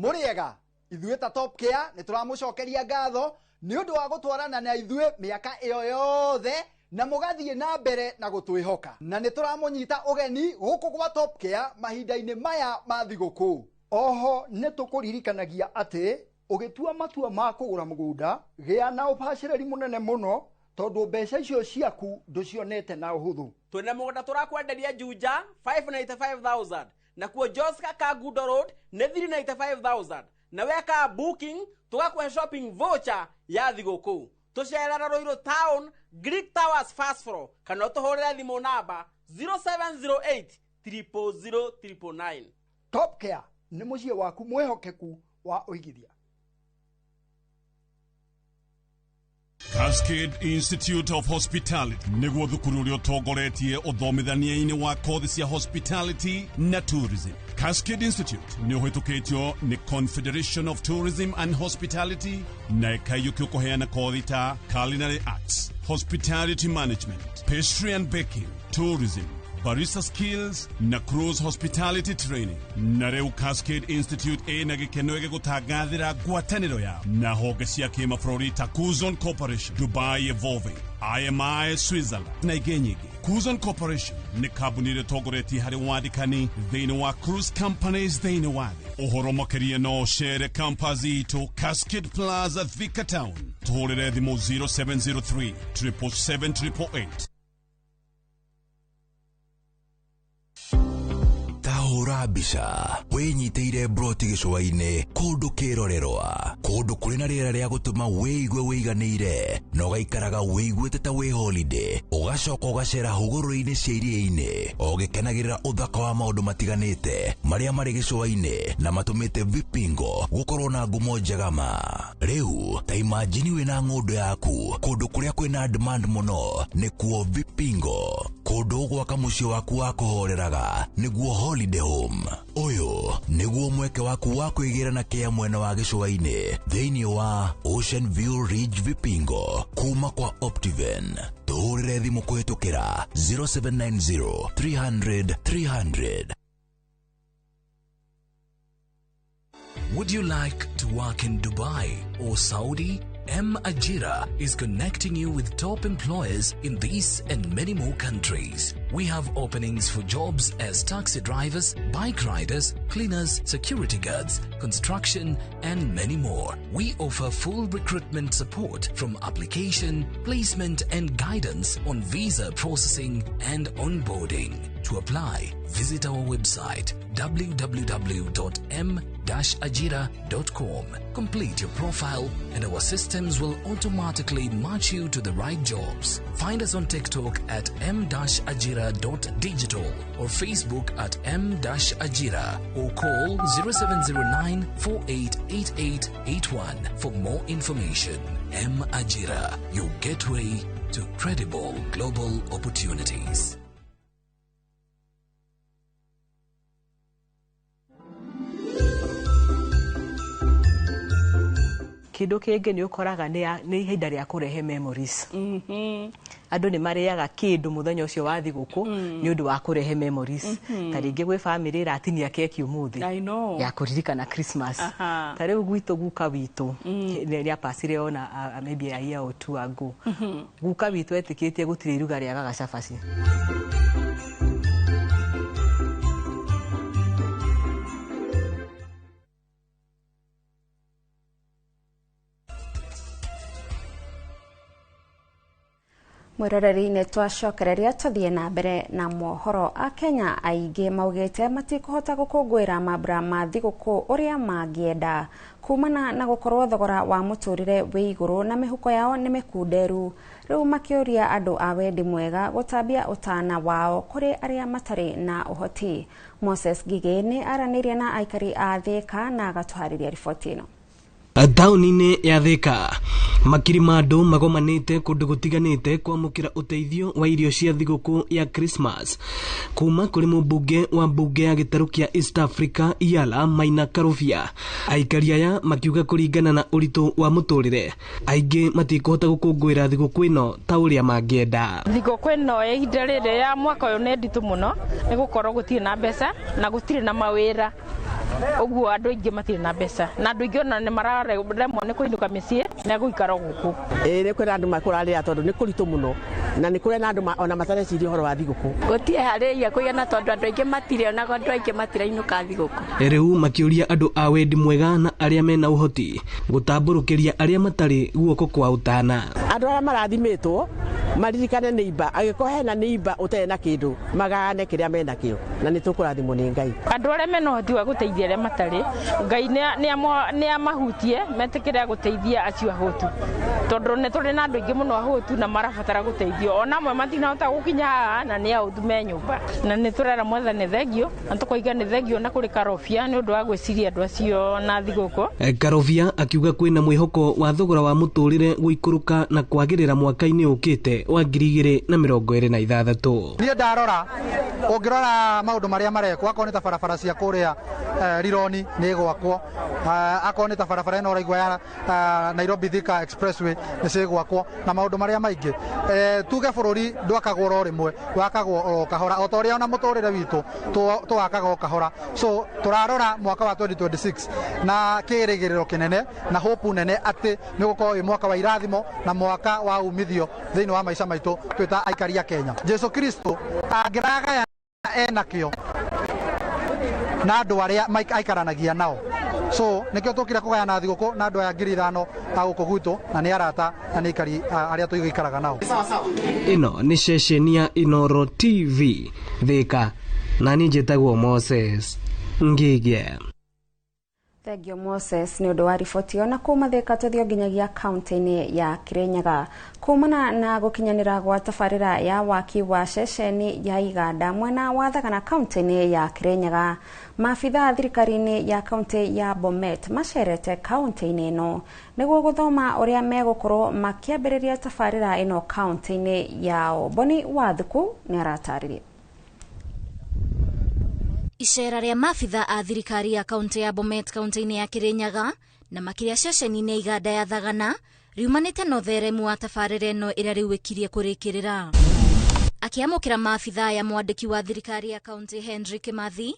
Mũrĩega ithuĩ ta Top Care nĩ tũramũcokeria ngatho nĩ ũndũ wa gũtwarana na ithuĩ mĩaka ĩyo yothe na mũgathiĩ na mbere na gũtwĩhoka, na nĩ tũramũnyita ũgeni gũkũ gwa Top Care mahinda-inĩ maya ma thigũkũ. Oho nĩ tũkũririkanagia atĩ ũgĩtua matua ma kũgũra mũgũnda gĩa na ũbacĩrĩri mũnene mũno tondũ mbeca icio ciaku ndũcionete na ũhũthũ. Twĩna mũgũnda tũrakwenderia Juja 595,000 na kuo Joska Kangundo Road nĩ 395,000 na weka booking tũgakũhe shopping voucher ya thigũkũ. Tũcerera Ruiru Town Greek Towers first floor kana ũtũhũrĩre thimũ namba 0708 000 999. Top Care nĩ mũciĩ waku mwĩhokeku wa ũigithia. Cascade Institute of Hospitality nĩguo thukuru ũrĩa ũtongoretie ũthomithania-inĩ wa kothi cia hospitality na tourism. Cascade Institute nĩ ũhĩtũkĩtio nĩ Confederation of Tourism and Hospitality na ĩkaiyũkio kũheana kothi ta culinary arts, hospitality management, pastry and baking, tourism, barista skills na cruise hospitality training. Na rĩu Cascade Institute ĩna gĩkeno gĩgũtangathĩra ngwatanĩro yao na honge cia kĩmabũrũri ta Kuzon Corporation, Dubai Evolving, IMI Switzerland na ingĩ nyingĩ. Kuzon Corporation nĩ kambuni ĩrĩa ĩtongoretie harĩ wandĩkani thĩinĩ wa cruise companies thĩinĩ wa thĩ. Ũhoro makĩria no ũcere campus itũ Cascade Plaza, Thika Town. Tũhũrĩre thimũ 0703 777 888. Tahũra mbica wĩnyitĩire broti gĩcũa-inĩ kũndũ kĩrorerwa, kũndũ kũrĩ na rĩera rĩa gũtũma wĩigue wĩiganĩire na ũgaikaraga wĩiguĩte ta wĩ holiday, ũgacoka ũgacera hũgũrũrũ-inĩ cia iria-inĩ ũgĩkenagĩrĩra ũthaka wa maũndũ matiganĩte marĩa marĩ gĩcũa-inĩ na matũmĩte Vipingo gũkorwo na ngumo njega ma. Rĩu ta imagine wĩna ng'ũndũ yaku kũndũ kũrĩa kwĩna demand mũno nĩkuo Vipingo, kũndũ ũgwaka mũciĩ waku wa kũhoreraga nĩguo holiday home. Ũyũ nĩguo mweke waku wa kwĩgĩra na kĩa mwena wa gĩcũa-inĩ thĩinĩ wa Ocean View Ridge Vipingo kuma kwa Optiven. Tũhũrĩre thimũ kũhĩtũkĩra 0790 300 300. Would you like to work in Dubai or Saudi? M Ajira is connecting you with top employers in these and many more countries. We have openings for jobs as taxi drivers, bike riders, cleaners, security guards, construction, and many more. We offer full recruitment support from application, placement, and guidance on visa processing and onboarding. To apply, visit our website www.m-ajira.com. Complete your profile and our systems will automatically match you to the right jobs. Find us on TikTok at m-ajira.digital or Facebook at m-ajira or call 0709 488881 for more information. M Ajira, your gateway to credible global opportunities. Kindu kingi ni ukoraga ni ihinda ria kurehe memories. Andu ni mariaga kindu muthenya ucio wa thiguku ni undu wa kurehe memories. Ta ringi gwi family iratinia keki umuthi ya kuririkana Christmas. Ta riu gwitu guka witu ni apacire ona maybe a year or two ago. Guka witu etikitie gutire iruga riagaga cabaci. Mwiroreri-inĩ twacokereria tũthiĩ na mbere na mohoro. A Kenya aingĩ maugĩte matikũhota gũkũngũĩra mambura ma thigũkũ ũrĩa mangĩenda kumana na gũkorwo thogora wa mũtũrĩre wĩ igũrũ na mĩhuko yao nĩ mĩkunderu. Rĩu makĩũria andũ a wendi mwega gũtambia ũtana wao kũrĩ arĩa matarĩ na ũhoti. Moses Ngigĩ nĩ aranĩirie na aikari a Thĩka na agatũharĩria riboti ĩno. Taũni-inĩ ya Thĩka makiri ma andũ magomanĩte kũndũ gũtiganĩte kwamũkĩra ũteithio wa irio cia thigũkũ ya Christmas kuma kũrĩ mũmbunge wa mbunge ya gĩtarũ kĩa East Africa Yala Maina Karũbia. Aikari aya makiuga kũringana na ũritũ wa mũtũrĩre aingĩ matikũhota gũkũngũĩra thigũkũ ĩno ta ũrĩa mangĩenda. Thigũkũ ĩno ya ihinda rĩrĩ ya mwaka ũyũ nĩ nditũ mũno nĩ gũkorwo gũtirĩ na mbeca na gũtirĩ na mawĩra, ũguo andũ aingĩ matirĩ na mbeca na andũ aingĩ ona nĩ mararemwo nĩ kũinũka mĩciĩ na gũikara gũkũ. Ĩĩ nĩ kwĩna andũ makũrarĩra tondũ nĩ kũritũ mũno na nĩ kũrĩ na andũ ona matareciria ũhoro wa thigũkũ. Gũtirĩ harĩria kũigana tondũ andũ aingĩ matirĩ ona andũ aingĩ matirainũka thigũkũ. Rĩu makĩũria andũ a wendi mwega na arĩa mena ũhoti gũtambũrũkĩria arĩa matarĩ guoko kwa ũtana. Andũ arĩa marathimĩtwo maririkane nĩimba, angĩkorwo hena nĩimba ũtarĩ na kĩndũ magayane kĩrĩa menakĩo na nĩ tũkũrathimwo nĩ Ngai. Andũ arĩa mena ũhoti wa gũteithia arĩa matarĩ, Ngai nĩ amahutie metĩkĩre gũteithia acio ahũtu tondũ nĩ tũrĩ na andũ aingĩ mũno ahũtu na marabatara gũteithio, ona amwe matinahota gũkinya haha na nĩ ahũtu me nyũmba. Na nĩ tũrera Mwathani thengio na tũkoiga nĩ thengio na kũrĩ Karobia nĩ ũndũ wa gwĩciria andũ acio na thigũkũ. Karobia akiuga kwĩna mwĩhoko wa thogora wa mũtũrĩre gũikũrũka na kwagĩrĩra mwaka-inĩ ũkĩte wa 2026. Niĩ ndarora ũngĩrora maũndũ marĩa marekwo, akorwo nĩ ta barabara cia kũrĩa Rironi nĩ ĩgwakwo, akorwo nĩ ta barabara ĩno ũraigua ya Nairobi Thika Expressway nĩ cigwakwo na maũndũ marĩa maingĩ. Tuge bũrũri ndwakagwo oro rĩmwe, wakagwo oro kahora o ta ũrĩa ona mũtũrĩre witũ tũwakaga o kahora. So tũrarora mwaka wa 2026 na kĩrĩgĩrĩro kĩnene na hope nene atĩ nĩ ũgũkorwo wĩ mwaka wa irathimo na mwaka wa umithio thĩinĩ wa maica maitũ twĩ ta aikari a Kenya. Jesu Kristo angĩragaya enakĩo na andũ arĩa aikaranagia nao. So nĩkĩo tũkire kũgayana thigũkũ na andũ aya 5,000 a gũkũ gwitũ na nĩ arata na nĩ aikari arĩa tũgĩikaraga nao. Ĩno nĩ ceceni ya Inooro TV Thĩka na niĩ njĩtagwo Moses Ngigĩ. Thengio Moses nĩ ũndũ wa riboti ĩyo. Na kuma Thĩka tũthiĩ nginyagia kaunti-inĩ ya Kirinyaga kumana na gũkinyanĩra gwa tabarĩra ya waki wa ceceni ya iganda mwena wa Thagana kaunti-inĩ ya Kirinyaga. Maabithaa thirikari-inĩ ya kaunti ya Bomet macerete kaunti-inĩ ĩno nĩguo gũthoma ũrĩa megũkorwo makĩambĩrĩria tabarĩra ĩno kaunti-inĩ yao. Boni Wathuku nĩ aratarĩria. Icera rĩa maabitha a thirikari ya kaunti ya Bomet kaunti-inĩ ya Kirinyaga na makĩria ceceni-inĩ ya iganda ya Thagana riumanĩte na ũtheremu wa tabarĩra ĩno ĩrĩa rĩu ĩkirie kũrĩkĩrĩra. Akĩamũkĩra maabitha aya, mwandĩki wa thirikari ya kaunti Henry Kimathi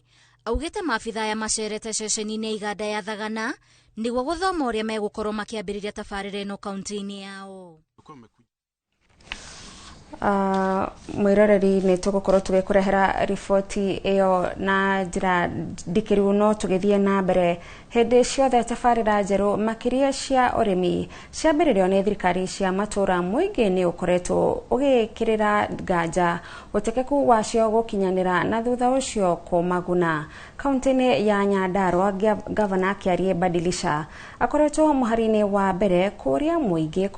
augĩte maabitha aya macerete ceceni-inĩ ya iganda ya Thagana nĩguo gũthoma ũrĩa megũkorwo makĩambĩrĩria tabarĩra ĩno kaunti-inĩ yao. Mwiroreri nĩ tũgũkorwo tũgĩkũrehera riboti ĩyo na njĩra ndikĩru, no tũgĩthiĩ na mbere hĩndĩ ciothe tabarĩra njerũ makĩria cia ũrĩmi ciambĩrĩrio nĩ thirikari cia matũra, mũingĩ nĩ ũkoretwo ũgĩkĩrĩra nganja ũtekeku wacio gũkinyanĩra na thutha ũcio kũmaguna. Kaunti-inĩ ya Nyandarua, gavana Kĩarie Badilisha akoretwo mũhari-inĩ wa mbere kũria mũingĩ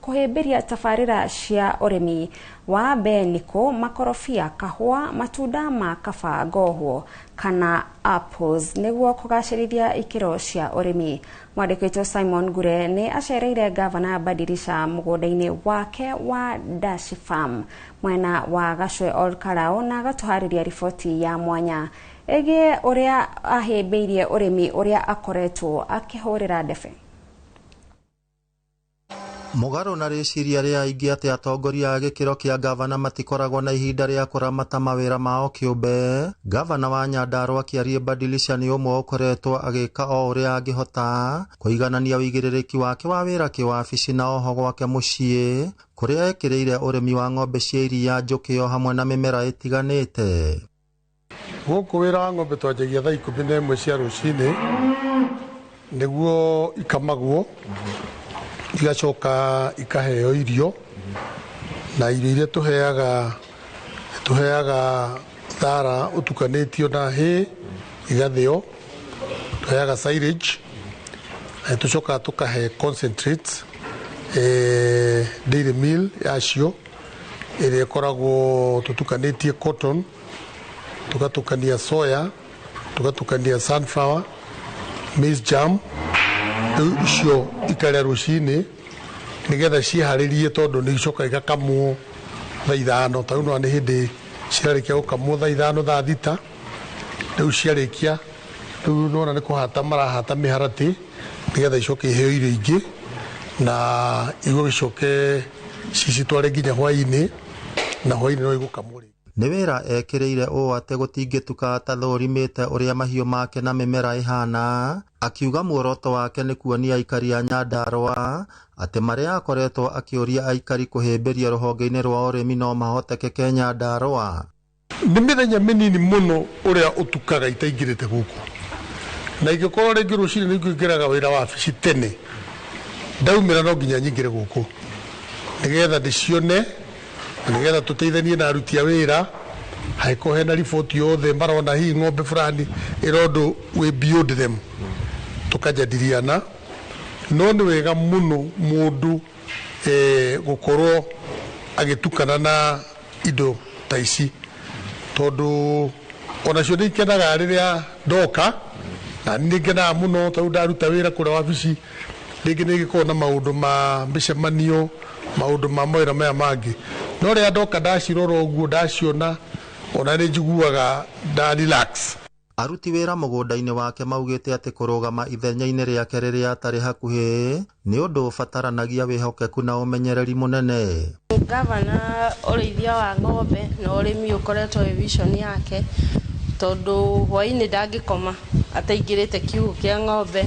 kũhĩmbĩria tabarĩra cia ũrĩmi wa mbenikũ, makorobia, kahũa, matunda ma kaba ngohwo kana apples nĩguo kũgacĩrithia ikĩro cia ũrĩmi. Mwandĩki witũ Simon Ngure nĩ acereire gavana Badilisha mũgũnda-inĩ wake wa Dash Farm mwena wa Gacwe Ol Karau na agatũharĩria riboti ya mwanya ĩgiĩ ũrĩa ahĩmbĩirie ũrĩmi ũrĩa akoretwo akĩhũrĩra ndebe. Mũgarũ na rĩciria rĩa aingĩ atĩ atongoria a gĩkĩro kĩa gavana matikoragwo na ihinda rĩa kũramata mawĩra mao kĩũmbe, gavana wa Nyandarua Kĩarie Badilisha nĩ ũmwe ũkoretwo agĩka o ũrĩa angĩhota kũiganania ũigĩrĩrĩki wake wa wĩra kĩwabici na oho gwake mũciĩ kũrĩa ekĩrĩire ũrĩmi wa ng'ombe cia iria, njũkĩ o hamwe na mĩmera ĩtiganĩte. Gũkũ wĩra wa ng'ombe twanjagia thaa 11 cia rũcinĩ nĩguo ikamagwo, igacoka ikaheo irio, na irio iria tũheaga thara ũtukanĩtio na hay igathĩo, tũheaga silage, na tũcokaga tũkahe concentrates, dairy meal yacio ĩrĩa ĩkoragwo tũtukanĩtie cotton, tugatukania soya, tugatukania sunflower, maize jam, rĩu icio ikarĩa rũcinĩ nĩgetha ciharĩrie tondũ nĩ icoka igakamwo thaa 5. Ta rĩu nĩwona nĩ hĩndĩ cirarĩkia gũkamwo thaa 5 thaa 6, rĩu ciarĩkia rĩu nĩwona nĩ kũhata marahata mĩharatĩ nĩgetha icoke iheo irio ingĩ na igũgĩcoke cicitware nginya hwaĩ-inĩ, na hwaĩ-inĩ no igũkamwo rĩngĩ. Nĩ wĩra ekĩrĩire ũũ atĩ gũtingĩtuka atathũrimĩte ũrĩa mahiũ make na mĩmera ĩhana, akiuga muoroto wake nĩ kuonia aikari a Nyandarua atĩ marĩa akoretwo akĩũria aikari kũhĩmbĩria rũhonge-inĩ rwa ũrĩmi no mahotekeke Nyandarua. Nĩ mĩthenya mĩnini mũno ũrĩa ũtukaga itaingĩrĩte gũkũ, na ingĩkorwo rĩngĩ rũcinĩ nĩ ngũingĩraga wĩra wabici tene, ndaumĩra no nginya nyingĩre gũkũ nĩgetha ndĩcione, nĩgetha tũteithanie na aruti a wĩra hangĩkorwo hena riboti yothe marona hihi ng'ombe fulani ĩrondũ wĩ beyond them, tũkajadiliana. No nĩ wega mũno mũndũ gũkorwo agĩtukana na indo ta ici, tondũ onacio nĩ ikenaga rĩrĩa ndoka, na nĩ ngenaga mũno tondũ ndaruta wĩra kũrĩa wabici rĩngĩ nĩ gĩkoragwo na maũndũ ma mĩcemanio, maũndũ ma mawĩra maya mangĩ, no rĩrĩa ndoka ndacirora ũguo ndaciona ona nĩ njiguaga nda relax. Aruti wĩra mũgũnda-inĩ wake maugĩte atĩ kũrũgama ithenya-inĩ rĩake rĩrĩa atarĩ hakuhĩ nĩ ũndũ ũbataranagia wĩhokeku na ũmenyereri mũnene. Gavana ũrĩithia wa ng'ombe na ũrĩmi ũkoretwo wĩ vision yake, tondũ hwaĩ-inĩ ndangĩkoma ataingĩrĩte kiugũ kĩa ng'ombe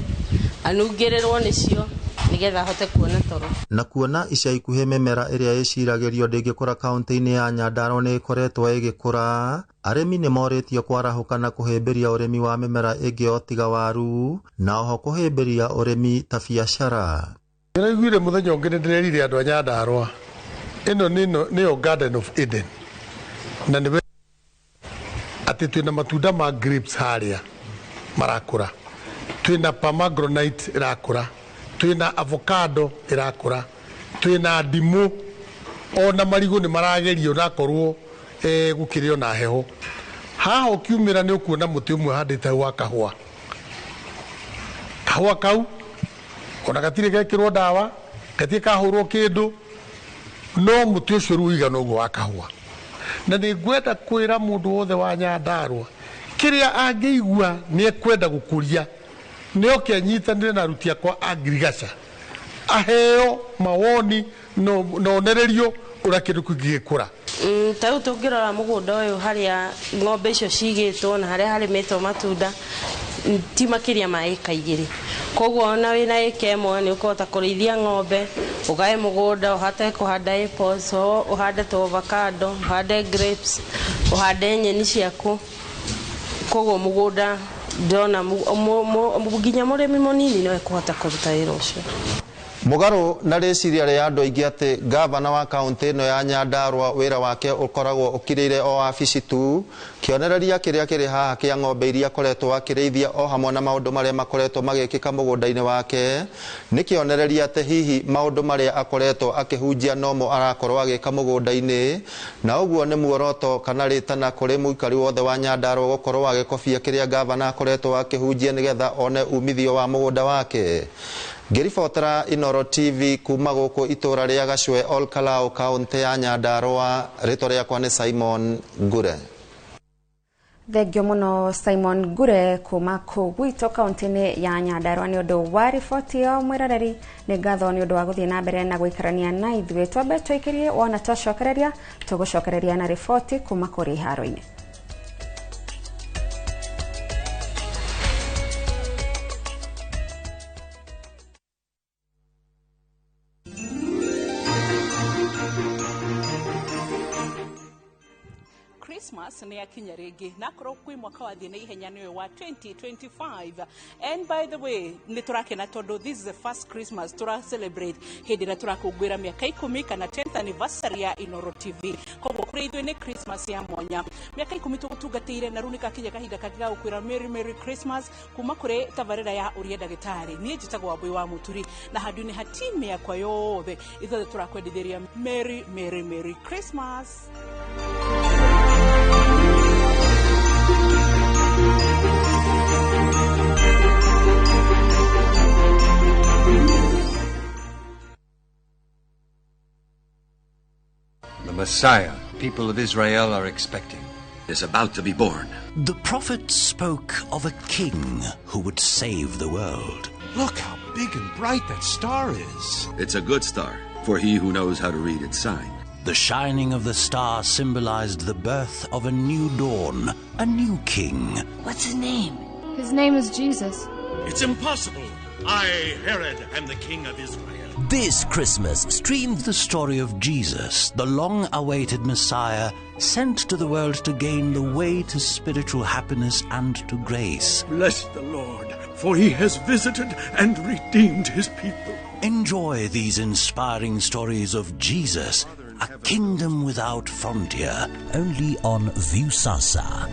anungĩrĩrwo nĩcio nĩgetha ahote kuona toro. Na kuona ica ikuhĩ mĩmera ĩrĩa ĩciragĩrio ndĩngĩkũra kaunti-inĩ ya Nyandarua nĩ ĩkoretwo ĩgĩkũra, arĩmi nĩ morĩtio kwarahũka na kũhĩmbĩria ũrĩmi wa mĩmera ĩngĩ o tiga waru, na oho kũhĩmbĩria ũrĩmi ta biacara. Ndĩraiguire mũthenya ũngĩ nĩ ndĩrerire andũ a Nyandarua ĩno nĩyo Garden of Eden, na nĩ atĩ twĩna matunda ma grapes harĩa marakũra, twĩna pomegranate ĩrakũra, twĩna avocado ĩrakũra, twĩna ndimũ, ona marigũ nĩ maragerio nakorwo gũkĩrĩ ona heho. Haha ũkiumĩra nĩ ũkuona mũtĩ ũmwe handĩte hau wa kahũa. Kahũa kau ona gatirĩ gekĩrwo ndawa, gatirĩ kahũrwo kĩndũ, no mũtĩ ũcio rĩu ũigana ũguo wa kahũa. Na nĩ ngwenda kwĩra mũndũ wothe wa Nyandarua kĩrĩa angĩigua nĩ ekwenda gũkũria, nĩ oke anyitanĩre na aruti akwa a ngirigaca, aheo mawoni na onererio ũrĩa kĩndũ kĩu gĩgĩkũra. Ta rĩu tũngĩrora mũgũnda ũyũ harĩa ng'ombe icio cigĩtwo na harĩa harĩmĩtwo matunda ti makĩria ma ĩka 2. Koguo ona wĩna ĩka ĩmwe nĩ ũkũhota kũrĩithia ng'ombe, ũgae mũgũnda, ũhote kũhanda apples, ũhande ta avocado, ũhande grapes, ũhande nyeni ciaku. Koguo mũgũnda ndĩrona nginya mũrĩmi mũnini no ekũhota kũruta wĩra ũcio. Mũgarũ na rĩciria rĩa andũ aingĩ atĩ gavana wa kaũntĩ ĩno ya Nyandarua wĩra wake ũkoragwo ũkirĩire o wabici tu, kĩonereria kĩrĩa kĩrĩ haha kĩa ng'ombe iria akoretwo akĩrĩithia o hamwe na maũndũ marĩa makoretwo magĩkĩka mũgũnda-inĩ wake nĩ kĩonereria atĩ hihi maũndũ marĩa akoretwo akĩhunjia nomo arakorwo agĩka mũgũnda-inĩ, na ũguo nĩ muoroto kana rĩtana kũrĩ mũikari wothe wa Nyandarua gũkorwo agĩkobia kĩrĩa gavana akoretwo akĩhunjia nĩgetha one umithio wa mũgũnda wake. Ngĩribotera Inooro TV kuma gũkũ itũra rĩa Gacwe Ol Kalou kaũntĩ ya Nyandarua, rĩtwa rĩakwa nĩ Simon Ngure. Thengio mũno Simon Ngure kuma kũu gwitũ kaũntĩ-inĩ ya Nyandarua nĩ ũndũ wa riboti ĩyo. Mwĩroreri, nĩ ngatho nĩ ũndũ wa gũthiĩ na mbere na gũikarania na ithuĩ. Twambe tũikĩrie, wona twacokereria tũgũcokereria na riboti kuma kũrĩ iharo-inĩ. Christmas nĩ yakinya rĩngĩ na akorwo kwĩ mwaka wathiĩ na ihenya nĩ ũyũ wa 2025. And by the way, nĩ tũrakena tondũ this is the first Christmas tũra celebrate hĩndĩ ĩrĩa tũrakũngũĩra mĩaka 10 kana 10th anniversary ya Inooro TV. Koguo kũrĩ ithuĩ nĩ Christmas ya mwanya, mĩaka 10 tũgũtungatĩire, na rĩu nĩ kakinya kahinda kangĩ ga gũkwĩra Merry Merry Christmas kuma kũrĩ tabarĩra ya Ũria Ndagĩtarĩ. Niĩ njĩtagwo Wambui wa Mũturi, na handũ-inĩ ha timu yakwa yothe ithuothe tũrakwendithĩria Merry Merry Merry Christmas. The Messiah people of Israel are expecting is about to be born. The prophet spoke of a king who would save the world. Look how big and bright that star is. It's a good star for he who knows how to read its sign. The shining of the star symbolized the birth of a new dawn, a new king. What's his name? His name is Jesus. It's impossible. I, Herod, am the king of Israel. This Christmas, stream the story of Jesus, the long-awaited Messiah, sent to the world to gain the way to spiritual happiness and to grace. Bless the Lord, for he has visited and redeemed his people. Enjoy these inspiring stories of Jesus, a kingdom without frontier, only on Viusasa.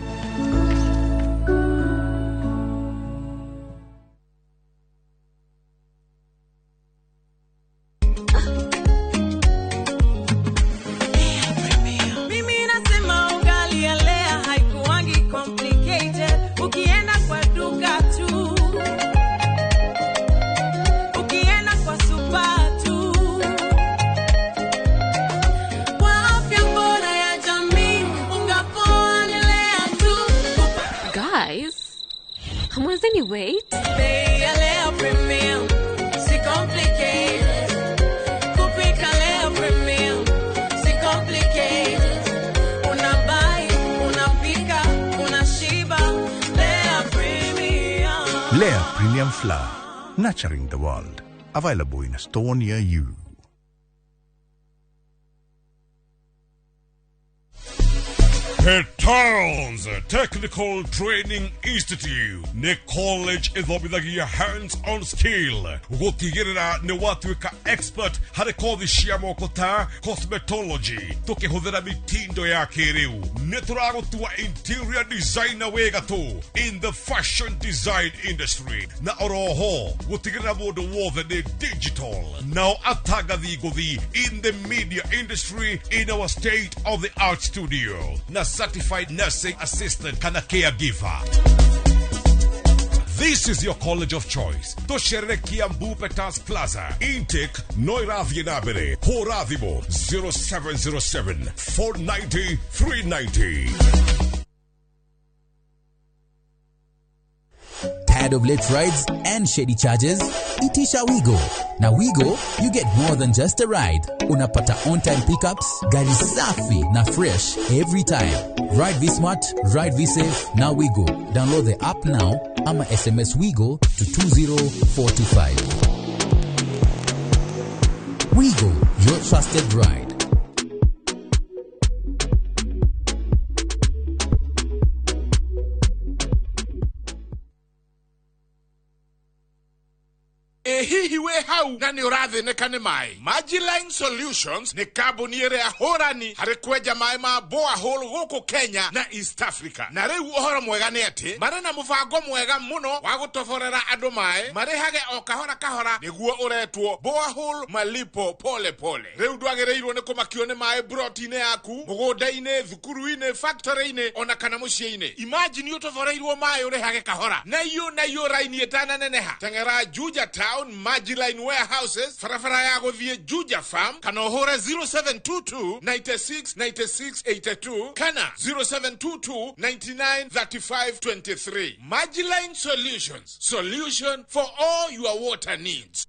Mimi nasema ugali ya Lea haikuwangi complicated. Ukienda kwa duka tu, ukienda kwa super tu, kwa afya bora ya jamii, unga poa ni Lea tu. Guys, hamwezeni wait? Bei ya Lea Premium, si complicated. Kupika Lea Premium, si complicated. Unabuy, unapika, unashiba. Lea Premium. Lea Premium Flour, nurturing the world. Available in a store near you. Towns Technical Training Institute nĩ college ĩthomithagia hands-on skill gũtigĩrĩra nĩ watuĩka expert harĩ kothi cia moko ta cosmetology tũkĩhũthĩra mitindo ya kĩrĩu. Nĩ tũragũtua interior designer wĩ gatũ in the fashion design industry, na oroho gũtigĩrĩra mũndũ wothe nĩ digital, nao atangathi ngũthi in the media industry in our state of the art studio na certified nursing assistant kana caregiver. This is your college of choice. Tũcerere Kiambu Peters Plaza. Intake no ĩrathiĩ na mbere. Hũra thimũ 0707 490 390. Tired of late rides and shady charges? Itisha Wigo. Na Wigo, you get more than just a ride. Unapata on-time pickups, gari safi na fresh every time. Ride V-Smart, Ride V-Safe, now we go. Download the app now ama SMS WeGo to 20425. WeGo, your trusted ride. Ĩ hihi wĩ hau na nĩ ũrathĩnĩka nĩ maĩ? Majiline Solutions nĩ kambuni ĩrĩa hũrani harĩ kwenja maĩ ma borehole gũkũ Kenya na East Africa. Na rĩu ũhoro mwega nĩ atĩ marĩ na mũbango mwega mũno wa gũtoborera andũ maĩ marĩhage o kahora kahora, nĩguo ũretwo borehole malipo pole pole. Rĩu ndwagĩrĩirwo nĩ kũmakio nĩ maĩ broti-inĩ yaku, mũgũnda-inĩ, thukuru-inĩ, factory-inĩ ona kana mũciĩ-inĩ. Imagine ũtoboreirwo maĩ ũrĩhage kahora na iyo na iyo raini ĩtananeneha. Teng'era Juja Town Majiline Warehouses, barabara ya gũthiĩ Juja Farm, kana ũhũre 0722 96 96 82 kana 0722 99 35 23. Majiline Solutions, solution for all your water needs.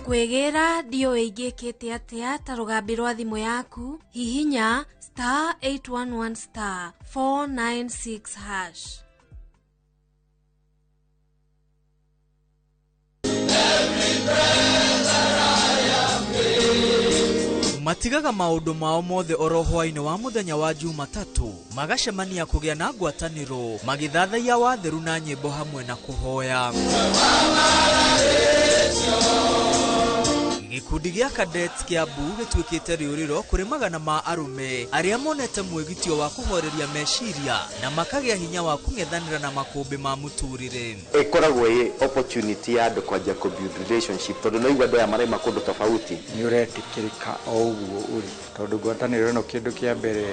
Kwĩgĩra ndiũĩ ingĩkĩte atĩa ta rũgambi rwa thimũ yaku, hihinya star 811 star 496 hash. Matigaga maũndũ mao mothe oro hwaĩ-inĩ wa mũthenya wa Jumatatũ, magacemania kũgĩa na ngwatanĩro, magĩthathaiya watheru na nyĩmbo hamwe na kũhoya. Gĩkundi gĩa Cadets Kiambu gĩtuĩkĩte rĩũrĩro kũrĩ magana ma arũme arĩa monete mwĩgitio wa kũhoreria meciria na makagĩa hinya wa kũng'ethanĩra na makũmbĩ ma mũtũrĩre. Ĩkoragwo ĩ opportunity ya andũ kwanjia kũ build relationship, tondũ no igua andũ aya maraima kũndũ tofauti. Nĩ ũretĩkĩrĩka o ũguo ũrĩ, tondũ ngwatanĩro ĩno kĩndũ kĩa mbere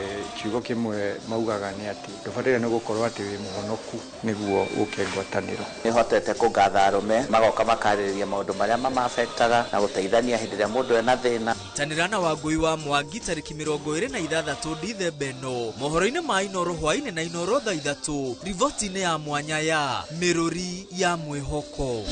kiugo kĩmwe maugaga nĩ atĩ ndũbataire nĩ gũkorwo atĩ wĩ mũhonoku nĩguo ũke ngwatanĩro. Nĩhotete kũngatha arũme magoka makarĩrĩria maũndũ marĩa mamafektaga na gũteithania hĩndĩ ĩrĩa mũndũ ena thĩna. Nyitanĩra na Wangũi wa Mwangi tarĩki 26 Dithemba ĩno mohoro-inĩ ma Inoro hwaĩ-inĩ na Inoro thaa 3 riboti-inĩ ya mwanya ya Mĩrũri ya Mwĩhoko.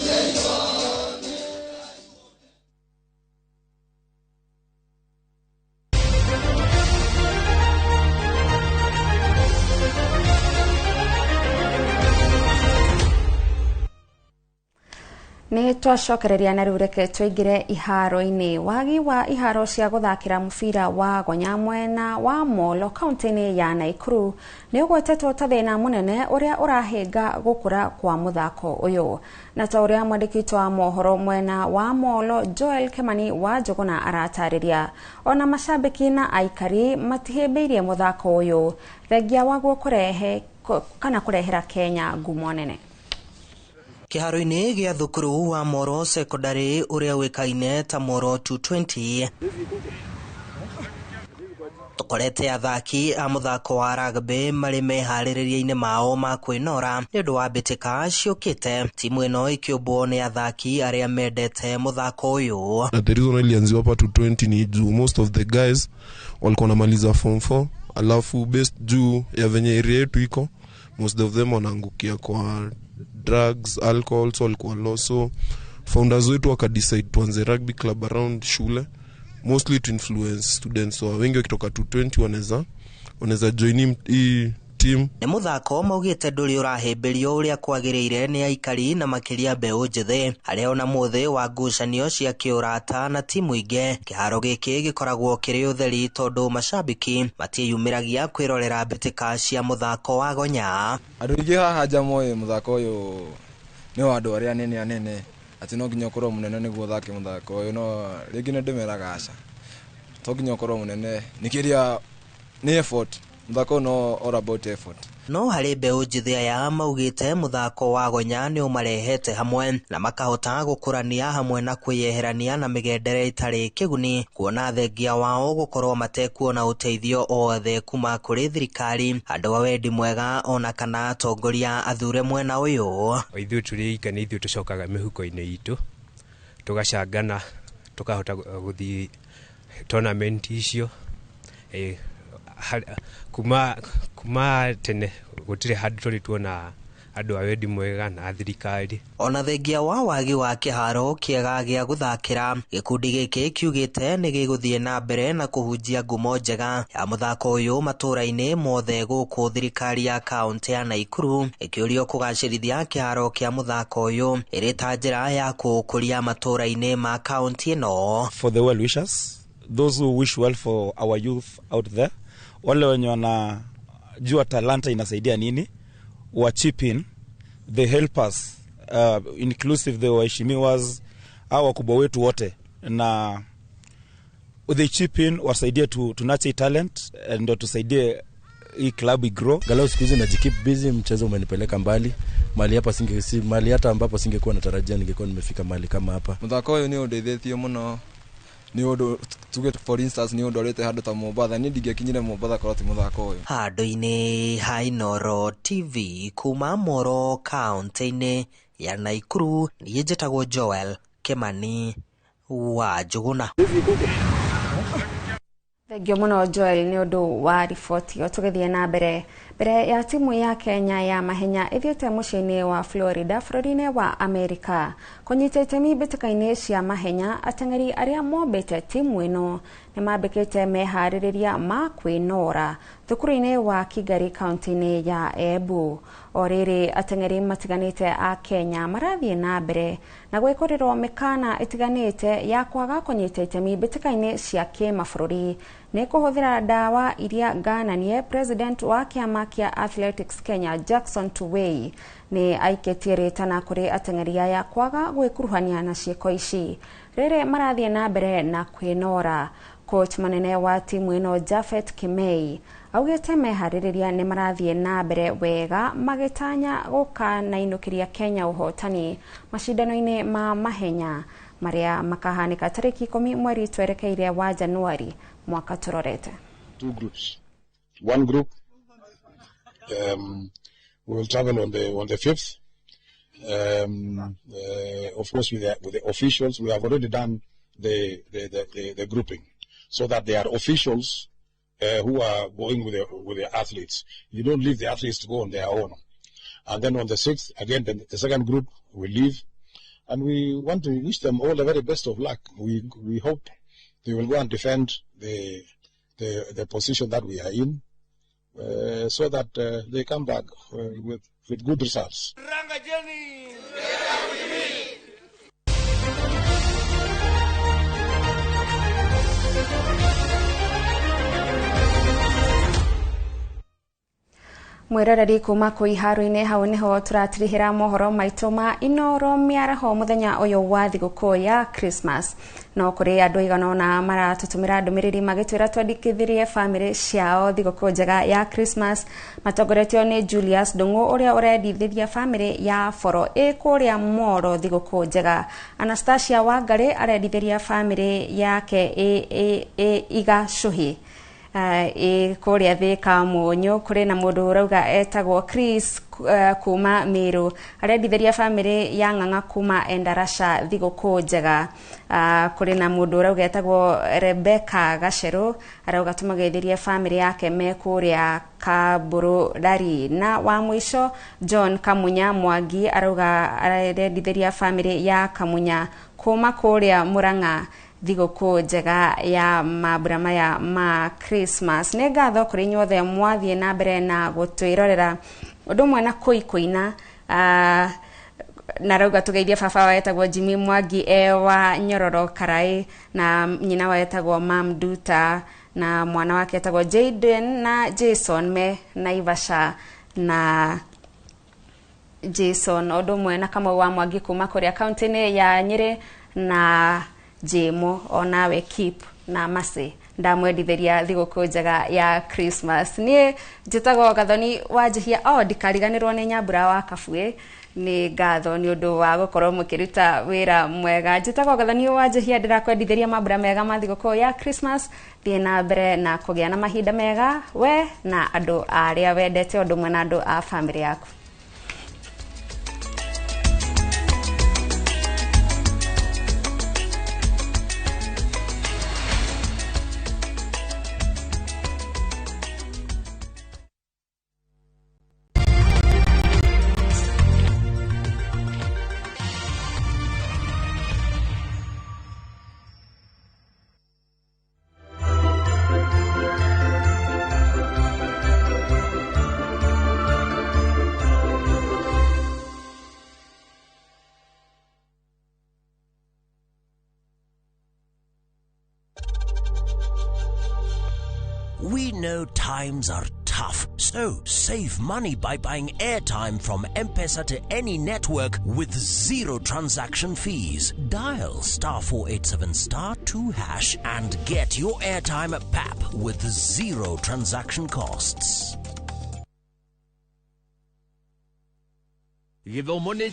Nĩ twacokereria na rĩu reke tũingĩre iharo-inĩ. Wagi wa iharo cia gũthakĩra mũbira wa gonya mwena wa Molo kaunti-inĩ ya Naikuru nĩ ũgwetetwo ta thĩna mũnene ũrĩa ũrahĩnga gũkũra kwa mũthako ũyũ. Na ta ũrĩa mwandĩki witũ wa mohoro mwena wa Molo Joel Kimani wa Njũgũna aratarĩria, ona macambĩki na aikari matihĩmbĩirie mũthako ũyũ thengia waguo kũrehe kana kũrehera Kenya ngumo nene. Kĩharo-inĩ gĩa thukuru wa Moro Secondary ũrĩa ũĩkaine ta Moro 220 tũkorete athaki a mũthako wa rugby marĩ meharĩrĩria-inĩ mao ma kwĩnora nĩ ũndũ wa mbĩtĩka ciũkĩte, timu ĩno ĩkĩũmbwo nĩ athaki arĩa mendete mũthako ũyũ. Na the reason ilianziwa hapa 220 ni juu most of the guys walikuwa wanamaliza form 4, alafu based juu ya venye area yetu iko, most of them wanaangukia kwa drugs, alcohol, so walikuwa low. So founders wetu wakadecide tuanze rugby club around shule, mostly to influence students. So wengi wakitoka 220 wanaweza join hii team. Nĩ mũthako maugĩte ndũrĩ ũrahĩmbĩrio ũrĩa kwagĩrĩire nĩ aikari na makĩria mbeũ njĩthĩ arĩa ona mũthĩ wa ngucanio cia kĩũrata na timu ingĩ. Kĩharo gĩkĩ gĩkoragwo kĩrĩ ũtheri tondũ macambĩki matiĩyumĩragia kwĩrorera mbĩtĩka cia mũthako wa gonya. Andũ aingĩ haha nja moĩ mũthako ũyũ nĩ wa andũ arĩa anene anene, atĩ no nginya ũkorwo mũnene nĩguo ũthake mũthako ũyũ, no rĩngĩ nĩ ndĩmeraga aca, to nginya ũkorwo mũnene, nĩ kĩrĩa nĩ effort. Mũthako no all about effort. No harĩ mbeũ njĩthĩ aya maugĩte mũthako wa gonya nĩ ũmarehete hamwe na makahota gũkũrania hamwe na kwĩyeherania na mĩgendere ĩtarĩ kĩguni, kuona thengia wao gũkorwo matekuona ũteithio othe kuma kũrĩ thirikari, andũ a wendi mwega ona kana atongoria athure mwena ũyũ. Ithuĩ tũrĩ aika nĩ ithuĩ tũcokaga mĩhuko-inĩ itũ tũgacangana Tũkahota gũthiĩ tournament icio. Kuma tene gũtirĩ handũ tũrĩ tuona andũ a wendi mwega na thirikari. Ona thengia wa wagi wa kĩharo kĩega gĩa gũthakĩra, gĩkundi gĩkĩ kiugĩte nĩ gĩgũthiĩ na mbere na kũhunjia ngumo njega ya mũthako ũyũ matũũra-inĩ mothe gũkũ thirikari ya kaũntĩ ya Naikuru ĩkĩũrio kũgacĩrithia kĩharo kĩa mũthako ũyũ ĩrĩ ta njĩra ya kũũkũria matũũra-inĩ ma kaũntĩ ĩno. For the well wishers, those who wish well for our youth out there, wale wenye wanajua talanta inasaidia nini, wa chip in, they help us, inclusive the waheshimiwas au wakubwa wetu wote, na they chip in wasaidie to nurture talent ndio tusaidie hii club igrow. Galau siku hizi najikeep busy, mchezo umenipeleka mbali mali hapa singe si mali hata ambapo singekuwa natarajia ningekuwa nimefika mali kama hapa. Muthako uyu ni undeithĩtie mũno ni undu tuge for instance ni undorete handu ta Mombatha ni ndingĩkinyire Mombatha korwo ti muthako uyu. Handũ-inĩ ha Inooro TV kuma Moro kaũntĩ-inĩ ya Naikuru, niĩ njĩtagwo Joel Kimani wa Njũgũna. Thengio mũno Joel nĩ ũndũ wa riboti ĩyo. Tũgĩthiĩ na mbere, mbere ya timu ya Kenya ya mahenya ĩthiĩte mũciĩ-inĩ wa Florida bũrũri-inĩ wa Amerika kũnyita itemi mbĩtĩka-inĩ cia mahenya, ateng'eri arĩa mombĩte timu ĩno nĩ mambĩkĩte meharĩrĩria ma kwĩnora thukuru-inĩ wa Kigari kaunti-inĩ ya Embu. O rĩrĩ, ateng'eri matiganĩte a Kenya marathiĩ na mbere na gwĩkũrĩrwo mĩkana ĩtiganĩte ya kwaga kũnyita itemi mbĩtĩka-inĩ cia kĩmabũrũri nĩ kũhũthĩra ndawa iria ngananie. President wa kĩama kĩa Athletics Kenya Jackson Tuwei nĩ aikĩtie rĩtana kũrĩ ateng'eri aya kwaga gwĩkuruhania na ciĩko ici rĩrĩ marathiĩ na mbere na kwĩnora. Coach manene wa timu ĩno Japhet Kimei augĩte meharĩrĩria nĩ marathiĩ na mbere wega magĩtanya gũkanainũkĩria Kenya ũhotani macindano-inĩ ma mahenya marĩa makahanĩka tarĩki 10 mweri twerekeire wa Januari mwaka tũrorete. Two groups. One group will travel on the 5th. Of course, with the officials, we have already done the grouping, so that there are officials who are going with the athletes. You don't leave the athletes to go on their own. And then on the 6th, again, the second group will leave, and we want to wish them all the very best of luck. We hope they will go and defend the position that we are in, so that they come back with good results. Mwiroreri kuma kũ iharo-inĩ hau nĩho tũratirihĩra mohoro maitũ ma Inooro mĩaraho mũthenya ũyũ wa thigũkũ ya Christmas. No kũrĩ andũ aigana ũna maratũtũmĩra ndũmĩrĩri magĩtwĩra twandĩkithirie bamĩrĩ ciao thigũkũ njega ya Christmas, matongoretio nĩ Julius Ndung'u ũrĩa ũrendithĩria bamĩrĩ ya Boro ĩ kũrĩa Moro thigũkũ njega. Anastasia Wangari arendithĩria bamĩrĩ yake ĩ Igacũhĩ kũrĩa Thika Mũnyũ. Kũrĩ na mũndũ ũrauga etagwo Chris kuma Meru arendithĩria bamĩrĩ ya Ng'ang'a kuma Endarasha thigũkũ njega. Kũrĩ na mũndũ ũrauga etagwo Rebecca Gacerũ arauga tũmageithĩrie bamĩrĩ yake me kũrĩa Kabũrũ. Na wa mũico John Kamunya Mwangi arauga arendithĩria bamĩrĩ ya Kamunya kuma kũrĩa Murang'a thigũkũ njega ya mambura maya ma Christmas. Nĩ ngatho kũrĩ inyuothe mwathiĩ na mbere na gũtwĩrorera ũndũ ũmwe na kũina. Narauga tũgeithie baba wa etagwo Jimmy Mwangi e wa Nyororo Karai, na nyina wa etagwo Mam Duta, na mwana wake etagwo Jaden na Jason me Naivasha na Jason ũndũ ũmwe na Kamau wa Mwangi kuma kũrĩa kaunti-inĩ ya Nyĩrĩ na Jemo onawe Keep na Masi ndamwendithĩria thigũkũ njega ya Christmas. Niĩ njĩtagwo Gathoni wa Njihia. O ndikariganĩrwo nĩ Nyambura wa Kabuĩ, nĩ ngatho nĩ ũndũ wa gũkorwo mũkĩruta wĩra mwega. Njĩtagwo Gathoni wa Njihia, ndĩrakwendithĩria mambura mega ma thigũkũ ya Christmas. Thiĩ na mbere na kũgĩa na mahinda mega we na andũ arĩa wendete ũndũ ũmwe na andũ a bamĩrĩ yaku. We know times are tough, so save money by buying airtime from M-Pesa to any network with zero transaction fees. Dial star 487 star 2 hash and get your airtime at PAP with zero transaction costs. Gĩthomo nĩ.